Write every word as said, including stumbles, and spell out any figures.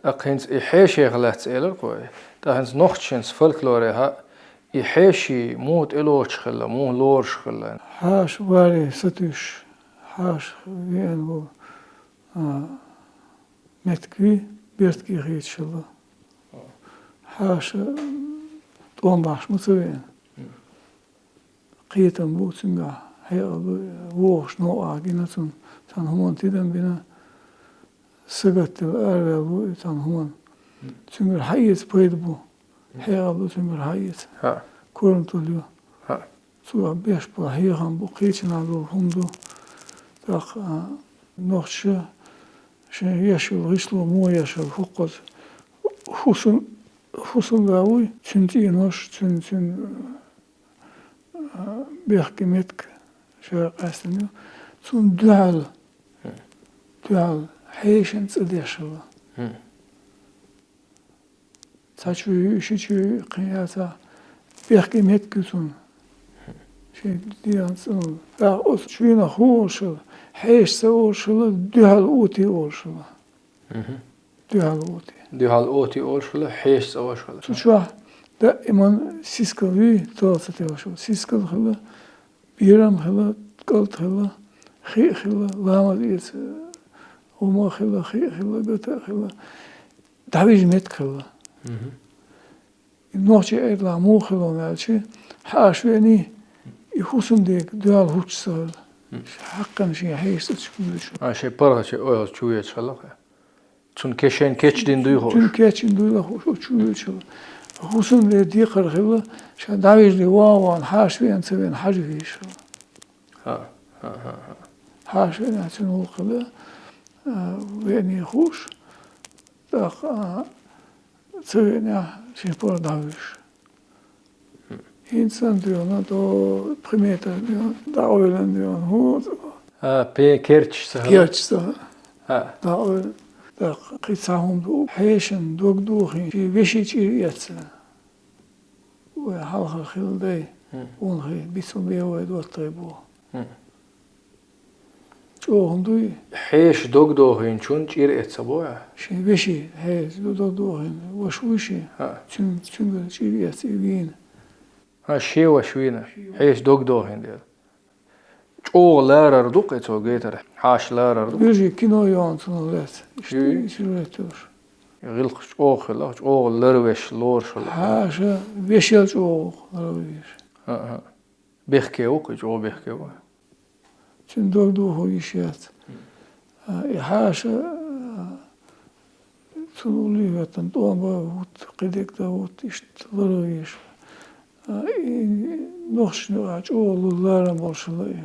ТӀаккха хӀинца и хьешех лаьцна элира кхо. ТӀаккха хӀинца нохчашца фольклорехьа и хьеший муха тӀелоцуш хилла, муха лоруш хилла? Хьаша варе сатуьйсуш, хьаша веана ву, а, меттиг вий, бертке хийцаш хилла. Хьаша тӀом бахьаш ма ца веана. Кхетам бу цуьнгахь, хьекъал бу, вогӀуш новкъа гина цунна, цхьана хӀуманна тидам бина, сагатделла араваьлла ву и цхьана хӀуманна. Цуьнгара хьаэца пайда бу, хьекъал бу цуьнгара хьаэца. ХӀаъ. Корматалла ю. ХӀаъ. Цо беш болу хьехам бу, кхечанхьа долу хӀума ду. ТӀаккха, а, нохчаша шайн еш йолу гӀишло муха еш хилла хӀокхуза. ХӀусам, хӀусамда вуй, цуьнан цӀенош, цуьнан, цуьнан, а, бехке меттиг ша къаьстина ю. Цунна дуьхьал, дуьхьал хьешан цӀа деш хилла. Цхьа чу ю, ши чу ю, кхин яцахь, бехке меттиг ю цунна. Шен дегӀан цӀа. ТӀаккха оцу чуьнах хӀун олуш хилла? Хьеша цӀа олуш хилла, дуьхьал оти олуш хилла. Дуьхьал оти. Дуьхьал оти олуш хилла, хьеша цӀа олуш хилла. Цу чохь даиман сискал вий, тоьлла ца теваш ву. Сискал хилла, берам хилла, кӀалт хилла, хи а хилла, ламаз эца гӀума а хилла, хи а хилла, гата а хилла. ДӀавижа меттиг хилла. И нохчийн эдалахь муха хилла аьлча, хьаша веаний, и хӀусамдега дуьхьал хӀуттуш ца хилла. Хьакхана шен хьеша цӀа чу вуьйцуш. А, шен паргӀатчу ойла чу вуьйцуш хилла. Цунна ке-, шен кечдина дуй хууш. Цунна кечдина дуй хууш, оцу чу вуьйцуш хилла. ХӀусамде декхар хилла, ша дӀавижале ван а ван, хьаша веана ца веана хьажа везаш хилла. ХӀаъ, хӀаъ, хӀаъ, хӀаъ. Хьаша веана цуьнан гӀуллакх хилла, а, веаний хууш, тӀаккха, а, ца веанехь, шен пара дӀавуьйш. ХӀинца санна дуьйна, то пхи метр дуьйна, дӀакъевлина дуьйна, хӀун? А, пе-, керчаш ца хилла? Керчаш ца хилла. А. ДӀакъевлина. ТӀаккха кхин цхьа хӀума ду, хьешан дог дохийна, шен вешин чӀир эцна. Вай хьалхара хилла дай, вон хи, бицун бен вай доттагӀий бу. ЧӀогӀа хӀума дуй? Хьеша дог дохийначун чӀир эцна ца бохьа? Шен веши, хьеша дог дохийна, ваша вуй шен? ХӀаъ. Цуьнан, цуьнгара чӀир эцна и вийна. ХӀаъ, шен ваша вийна? Шен ваша. Хьеша дог дохийна дела. ЧӀогӀа ларар ду-кх и цо гайтар? Хьаша ларар ду? Биржи кино йогӀу цунах лаьцна. Иштта сюжет йолуш. ГӀиллакхаш чӀогӀа хилла, чӀогӀа ларвеш лоруш хилла. Хьаша вешел чӀогӀа ларвеш. ХӀаъ, хӀаъ. Бехке ву-кх и, чӀогӀа бехке ву. Цуьнан дог дохо йиш яц. А, и хьаша, а, цунна уллехь хӀоьттина тӀом бан хӀутту, кхидерг дан хӀутту, иштта ларвеш. А, и нохчашна юкъахь чӀогӀа ларам болуш хилла и.